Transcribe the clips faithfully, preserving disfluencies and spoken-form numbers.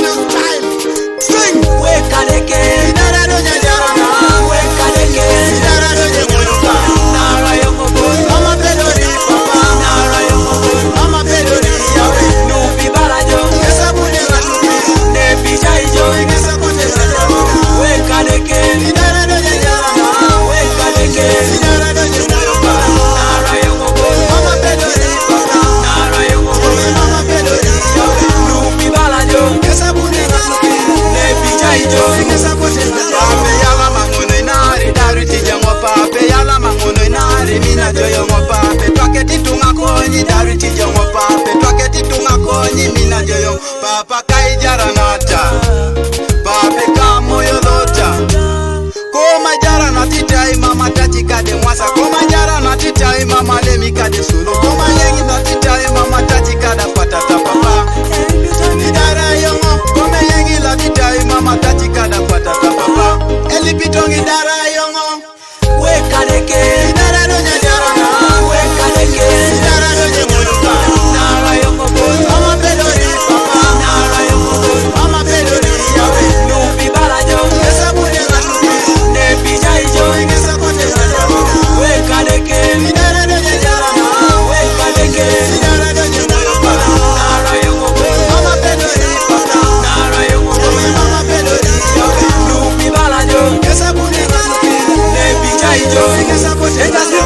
New style. Sing. Wekaleke. Idara do nyajara. Wekaleke. Idara do nyajara. Nara yongo boy. Mama pedori papa. Nara yongo boy. Mama pedori yawe. Nubi barajo. Esa bune ratubi. Nebi jaijo. Esa kote ratubi. Wekaleke. Idara do nyajara. Wekaleke. Idara do nyajara. Nara yongo boy. Mama pedori papa. Nara yongo boy. Mama pedori yawe. Nubi barajo. Esa bune ratubi. Nebi jaijo. Esa kote ratubi. Pape yala mangono inari dari tijango pape yala mangono inari mina joyongo pape twake titunga konyi dari tijango pape twake titunga konyi mina joyongo papa kai jara nata pape kamo yolota koma jara na titai mama tati kade mwasa koma jara na titai mama lemi kade sulu koma yengi na titai mama tati kada patata papa idara yongo koma yengi la titai mama tati kada patata papa elipitong idara yongo wekaleke idara do nyajara wekaleke idara do nyajara nara yongo boy mama pedori papa nara yongo boy mama pedori yawe nubi barajo esa bune ratubi nebi jaijo esa kote ratubi wekaleke idara do nyajara wekaleke idara do nyajara nara yongo boy mama pedori papa nara yongo boy mama pedori yawe nubi barajo esa bune ratubi nebi jaijo esa kote ratubi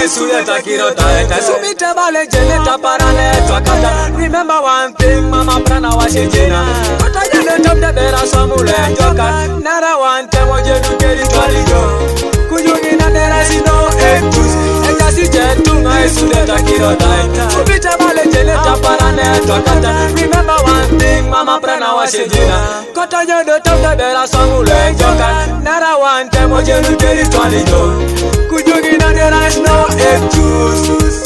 Sule takiro taeta subite bale jene taparale twakata. Remember one thing, mama prana washe jena. Kota jene tom de bera somule joka. Nara one time oje dukeri twalijo. Kujungi na dera si no excuse. Eka si jetunga isule takiro taeta. Subite bale jene taparale twakata. Remember one thing, mama prana washe jena. Koto jodo top the bella song ule joka. Nara one time ojenu territory jo. Kujugi na there is no excuse.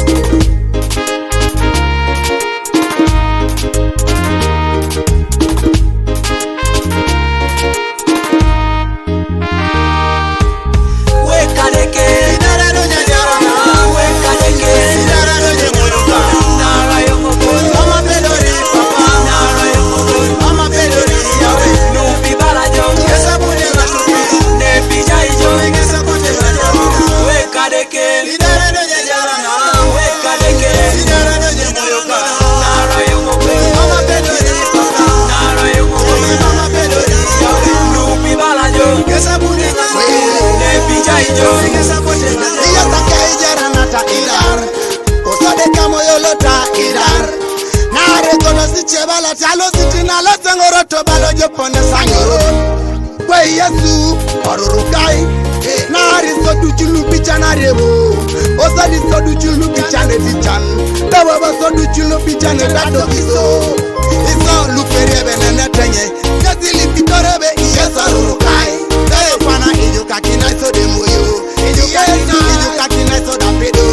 Wekaleke. Idara do nyanyara. Wekaleke. Idara do nyemoruka. Nara yoko boy. Mama pedori papa. Nara yoko boy. Mama pedori yawe. Nubi barajo. Kesa bune ratubi. Nebi jaijo. Kesa kote ratubi. Wekaleke. Idara do nyanyara. Wekaleke. Idara do nyemoruka. Nara yoko boy. Mama pedori papa. Nara yoko boy. Mama pedori yawe. Nubi barajo. Kesa bune Iya ta kai jara na ta irar. Osode kamo yolo ta irar. Na re kono si chebala talo si tina lo sangoro to balo jo pone sangoro. Kwe Yesu oruru kai. Na ri so du chulu bicha na rebo. Osodi so du chulu bicha ne bichan. Tawa ba so du chulu bicha ne dato kiso. Iso lupere bene ne tenye. Yesi li pitorebe iyeso oruru kai. Tayo pana ijo kakina iso de moyo. Ijo kakina iso da pedo.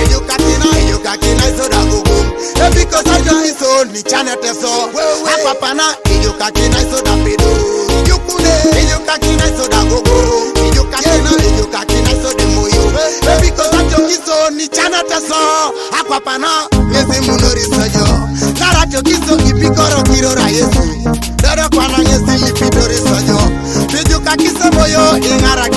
Ijo kakina ijo kakina iso da gogo. Ebiko sajo iso ni chane teso. Akwa pana ijo kakina iso da pedo. Ijo kune ijo kakina iso da gogo. Ijo kakina ijo kakina iso de moyo. Ebiko sajo iso ni chane teso. Akwa pana ngesi munori sojo. Nara tio kiso ipikoro kirora Yesu. Dada kwana ngesi lipidori sojo. Pijuka kiso moyo ingara